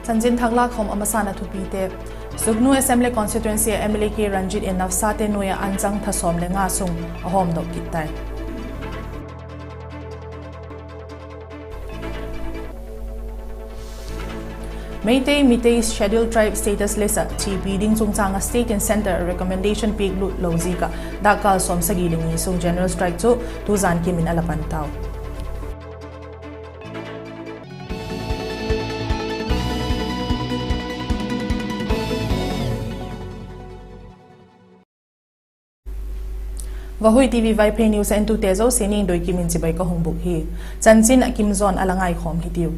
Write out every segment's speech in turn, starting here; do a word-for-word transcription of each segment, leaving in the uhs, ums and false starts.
Chanchin thak lâk khawm a masâng ah thupite. Sugnu Assembly Constituency ah M L A K Ranjit in NAFSA-te nuai ah anchang tha sawm le nga sung a hawmdok kit tai. Meitei, Meitei Scheduled Tribe status list ah chipi ding chungchâng ah state in centre recommendation piaklut lo ziak ah dakkal sawmsagi le ni sung general strike chu tuzan kim in a la pan tau. Vahui TV Vaiphei News a entute zosia ningdoi kim in chibai ka hung bûk hi. Chanchin a kim zaw'n a la ngaikhawm hitiu.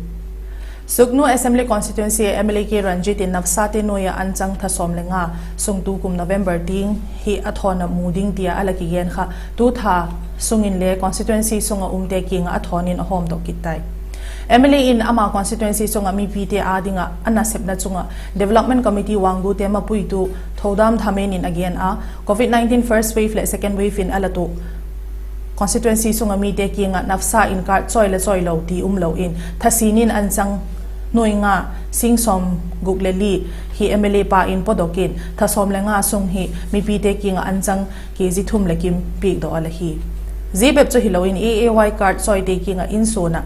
Sugnu Assembly Constituency M L A K Ranjit in NAFSA-te nuai ah anchang tha sawm le nga sung tukum November tiang hi a thawn ah mu ding tia a la kigen kha tu tha sung inle constituency sung ah umte kiang ah a thawn in a hawmdok kit tai. M L A in ama constituency sung ah mipite â ding ah a nasepna chung ah Development Committee wanggute mapuitu Thoudam Thamen in a gen a, Covid nineteen first wave leh second wave in a la tuak constituency sung ah mite kiang ah NAFSA in card chawi le chawilo ti umlo in thasin in anchang nuai nga sing sawmguk le li hi M L A pa in pawdok in tha sawm le nga sung hi mipite kiang ah anchang kg thum le kim piakdok a la hi. Zia bep chu hilo in A A Y card chawite kiang ah insuan ah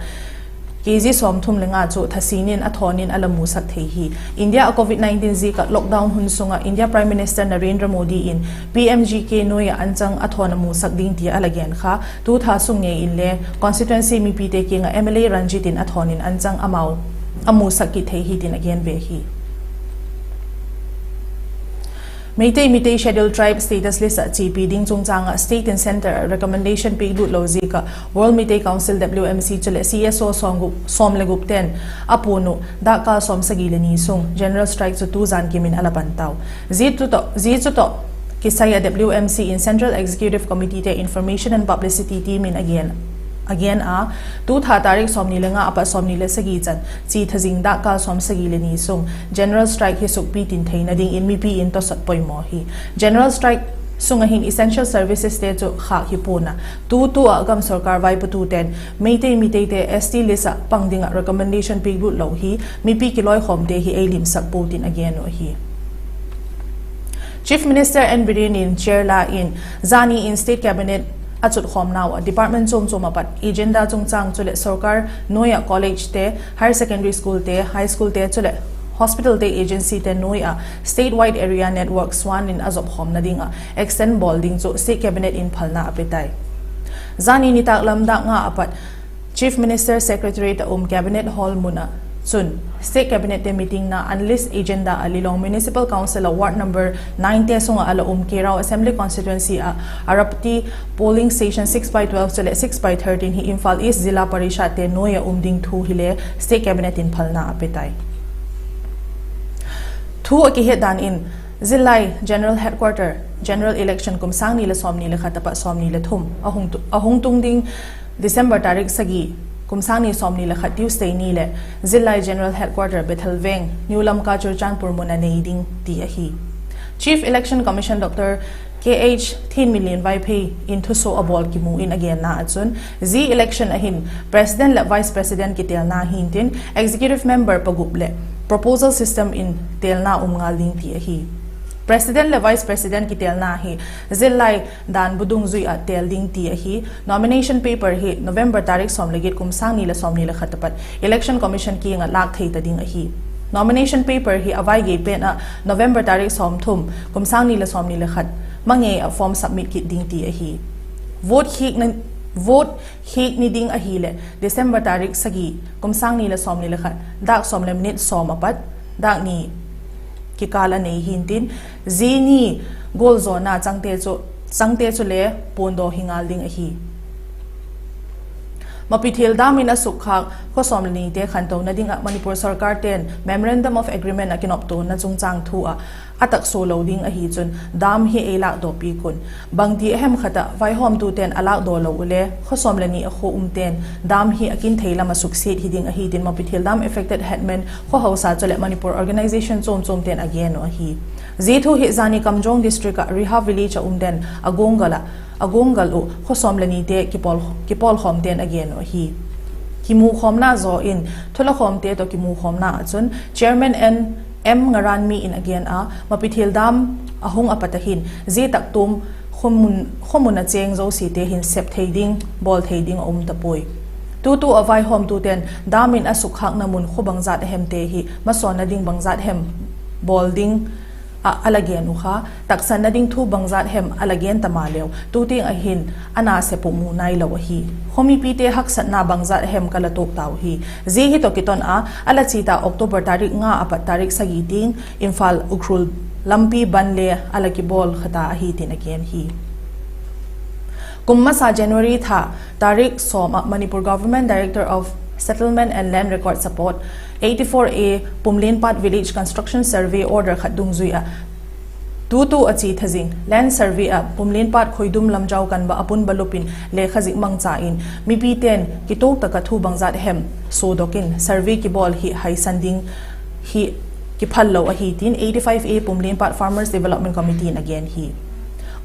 kg sawmthum le nga chu thasin in a thawn in a la musak thei hi. India ah Covid nineteen ziak ah lockdown hun sung ah India Prime Minister Narendra Modi in P M G K nuai ah anchang a thawn a musak ding tia a la gen kha tu tha sung ngei inle constituency mipite kiang ah M L A Ranjit in a thawn in anchang amau a musak kit thei hi tin a gen ve hi. Meitei, Meitei Scheduled Tribe status list ah chipi ding chungchâng ah state in centre recommendation piaklut lo ziak ah World Meitei Council, W M C chuleh C S O sawm le gupte'n a puan uh dakkal sawmsagi le ni sung general strike chu tuzan kim in a la pan tau. Zia chu tawh kisai ah W M C in Central Executive Committeete Information and Publicity Team in a gen a, tu tha tarik sawmni le nga apat sawmni le sagi chan chi tha zing dakkal sawmsagi le ni sung general strike hi sukpi tin theina dingin mipi in tawsat poimaw hi. General strike sung ah hin essential serviceste chu khâk hi pua'n a, tu tu ah gam sorkar vaipatute'n Meitei, Meiteite S T list ah pang ding ah recommendation piaklut lo hi mipi kilawikhawmte hi ei limsak pua tin a gen uh ahi. Chief Minister N Biren in chair la in zani in State Cabinet a chutkhawmnau ah department chuam chuam ah pat agenda chungchâng chuleh sorkar nuai ah collegete, higher secondary schoolte, high schoolte chuleh hospitalte agencyte nuai ah state wide area network SWAN in a zopkhawmna ding ah extend bawl ding chu State Cabinet in phalna a pe tai. Zani nitâk lam dâk nga ah pat Chief Minister Secretariat ah um Cabinet Hall mun ah chun State Cabinette meetingna unlist agenda ah Lilong Municipal Council ah ward number ninete sung ah a la um Keirao Assembly Constituency ah Arapti polling station six by twelve chuleh six by thirteen hi Imphal East Zilla Parishadte nuai ah um ding thu hile State Cabinet in phalna a pe tai. Thu a kihet dan in, zillai General Headquarter, General Election kum sâng ni leh sawmni le khat apat sawmni le thum a hung tung ding December tarik sagi, kum sâng ni sawmni le khat Tuesday ni leh zillai General Headquarter Bethel Veng, New Lamka, Churachandpur mun a nei ding ti ahi. Chief Election Commission Dr Kh Thinminlien Vaiphei in thusuak a bawl kimu in a genna ah chun, zia election ah hin President leh Vice President kitelna hi'ntin, Executive Member pagup leh proposal system in telna um ngal ding ti ahi. President leh Vice President kitelna hi zillai dan bu dungzui ah tel ding ti ahi. Nomination paper hi November tarik sawm le giat, kum sâng ni leh sawmni le khat apat Election Commission kiang ah lâk thei ta ding ahi. Nomination paper hi a vaigei pen ah November tarik sawmthum, kum sâng ni leh sawmni le khat mangngei ah form submit kit ding ti ahi. Vote khiak ni ding ahileh December tarik sagi, kum sâng ni leh sawmni le khat, dâk sawm leh minute sawm apat dâk ni kikâl a nei hi'ntin, zia ni gualzawna changte chule puandaw hi ngal ding ahi. Mapithel dam in a sukkhâk khaw sawm le nite khantona ding ah Manipur sorkarte'n Memorandum of Agreement ah kinoptuana chungchâng thu ah a taksua lo ding ahi chun dam hi ei lâkdawpi kun. Bangti a hem khat ah vaihawmtute'n a lâkdaw lo ule khaw sawm le ni a khua umte'n dam hi a kin thei lam ah suksiat hi ding ahi tin Mapithel dam affected headman, khaw hausa chuleh Manipur organisation chuam chuamte'n a gen uh ahi. Zia thu hi zani Kamjong district ah Riha village ah umte'n a guanggal uh khaw sawm le nite kipawlkhawmte'n a gen uh ahi. Kimukhawmna zaw in thulakhawmte tawh kimukhawmna ah chun Chairman N M Ngaranmi in a gen a, Mapithel dam a hung a pat a hin zia tak tuam khaw mun a chêng zosiate hin sep thei ding, bawl thei ding a um ta puai. Tutu a vaihawmtute'n dam in a sukkhâkna mun khaw bangjat a hemte hi masawnna ding bangjat hem bawl ding ah a la gen uh kha, taksanna ding thu bangjat hem a la gen ta maleu, tu tiang ah hin a na sep uh mu nailo ahi. Khaw mipite haksatna bangjat hem ka la tuak tau hi. Zia hi tawh kiton a, a la chia ta October tarik nga a pat tarik sagi tiang Imphal Ukhrul lampi ban le a la kibawl kha ta ahi tin a gen hi. Kum masa January tha tarik sawm ah Manipur Government Director of Settlement and Land Record Support eighty-four A Pumlenpat Village Construction Survey order khat dungzui ah tutu a chia tha zing Land Survey ah Pumlenpat Khoidum Lamjao Kanba a pun balup in lekha zik mangcha in mipite'n kituak tak ah thu bangjat hem suadok in survey kibawl hi haisan ding hi kiphal lo ahi tin eighty-five A Pumlenpat Farmers Development Committee in a gen hi.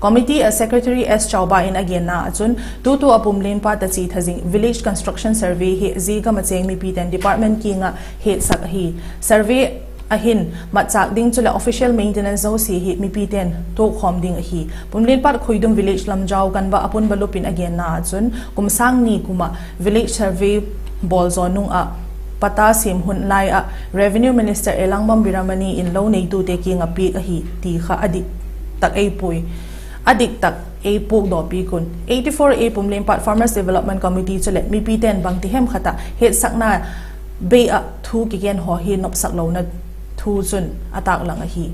Committee ah Secretary S Chauba in a genna ah chun tutu ah Pumlenpat ah chia tha zing Village Construction Survey hi zia gam ah chêng mipite'n department kiang ah hetsak ahi. Survey ah hin matchâk ding chuleh official maintenance zosia hi mipite'n tuakkhawm ding ahi. Pumlenpat Khoidum Village Lamjao Kanba a pun balup in a genna ah chun kum sâng ni kum ah village survey bawl zaw nung ah patta siam hun lai ah Revenue Minister Elangbam Veeramani in lo neitute kiang ah piak ahi ti kha a dik tak ei puai, a dik tak ei puakdaw piak un. Eighty-four A Pumlenpat Farmers Development Committee chuleh mipite'n bangti hem khat ah hetsakna bei ah thu kigen haw hi nopsak lona thu chun a tâklang ahi.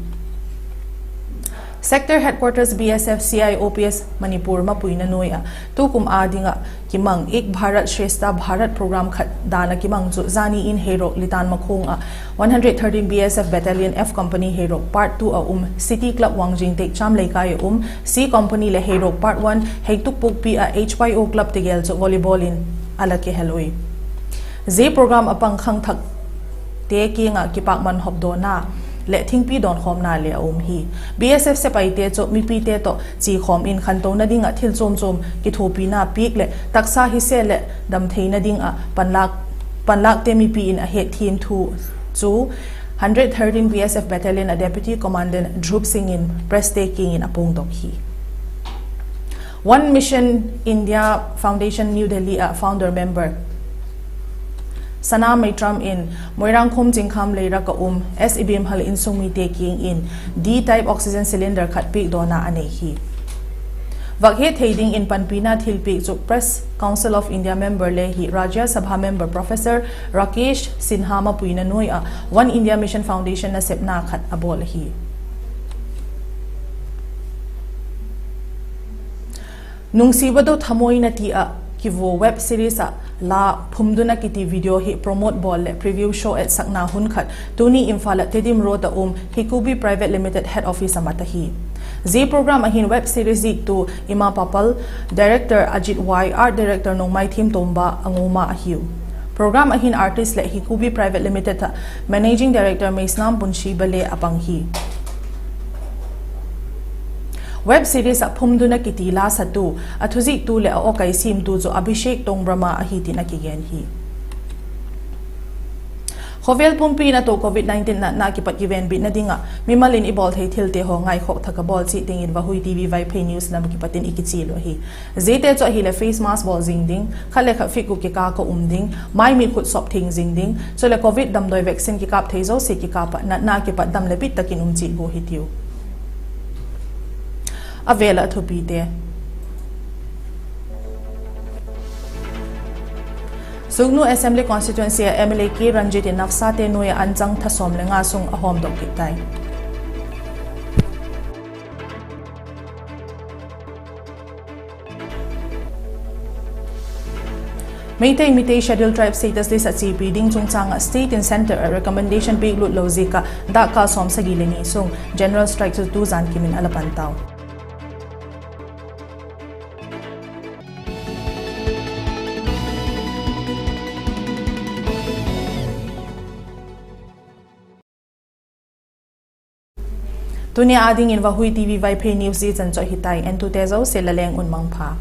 Sector Headquarters B S F C I O P S Manipur mapuina nuai ah tukum â ding ah kimang Ek Bharat Shreshtha Bharat program khat dan ah kimang chu zani in Heirok Litan Makhong ah one hundred thirteen B S F Battalion F Company Heirok Part two ah um City Club Wangjing Tekcham Leikai ah um C Company leh Heirok Part one Hengtukpokpi ah H Y O Club tegel chu volleyball in a la kihel ui. Zia program ah pang khangthakte kiang ah kipâkman hawmdawna leh thingpi dawnkhawmna le a um hi. B S F sepaite chu mipite tawh chiakhawm in khantona ding ah thil chuam chuam kithuapina piak leh taksa hise leh dam theina ding ah panlâkte mipi in a hetthiam thu chu hundred thirteen B S F Battalion ah Deputy Commandant Dhrup Singh in presste kiang in a puangdok hi. One Mission India Foundation New Delhi ah founder member Sana Meitram in Moirangkhom Chingkham Leirak ah um S Ibimhal insung mite kiang in D-type oxygen cylinder khat piakdawna a nei hi. Vak het thei dingin panpina thilpiak chu Press Council of India member le hi Rajya Sabha member Professor Rakesh Sinha mapuina nuai ah One India Mission Foundation nasepna khat a bawl ahi. Nungsiba Do Thamoina ti ah kivua web series ah la Phumduna kiti video hi promote bawl leh preview show etsakna hun khat tuni Imphal ah Tedim Road ah um Hikubi Private Limited Head Office ah mat ahi. Zia program ah hin web series ziktu Ima Papal, director Ajit Wai, art director Nongmaithem Tomba a nguma ahiu. Program ah hin artist leh Hikubi Private Limited ah managing director Meisnam Punshiba le a pang hi. Web series ah Phumduna kiti la satu, a thuziktu leh a awkai siamtu chu Abhishek Tongbrama ahi tin a kigen hi. Khawvel pumpi in a to Covid nineteen natna kipat kivenbitna ding ah mimal in i bawl thei thilte haw ngaikhawk thak a bawl chiat dingin Vahui T V Vaiphei News lam kipat in i kichial uh ahi. Ziate chu ahileh face mask bawl zing ding, khat le khat feet guk kikâl ah um ding, mai mit khut sawp thiang zing ding, chuleh Covid damdawi vaccine kikâp thei zosia kikâp ah natna kipat dam leh bit tak in um chiat gua hitiu. A vêl ah thupite. Sugnu Assembly Constituency ah M L A K Ranjit in nafsate nuai ah anchang tha sawm le nga sung a hawmdok kit tai. Meitei mite Scheduled Tribe status list ah chiapi ding chungchâng ah state in centre ah recommendation piaklut lo ziak ah dakkal sawmsagi le ni sung general strike chu tu zan kim in a la pan tau. Tuni â dingin Vahui T V Vaiphei News zia chan chu ahi tai, entute zosia la leng un mangpha.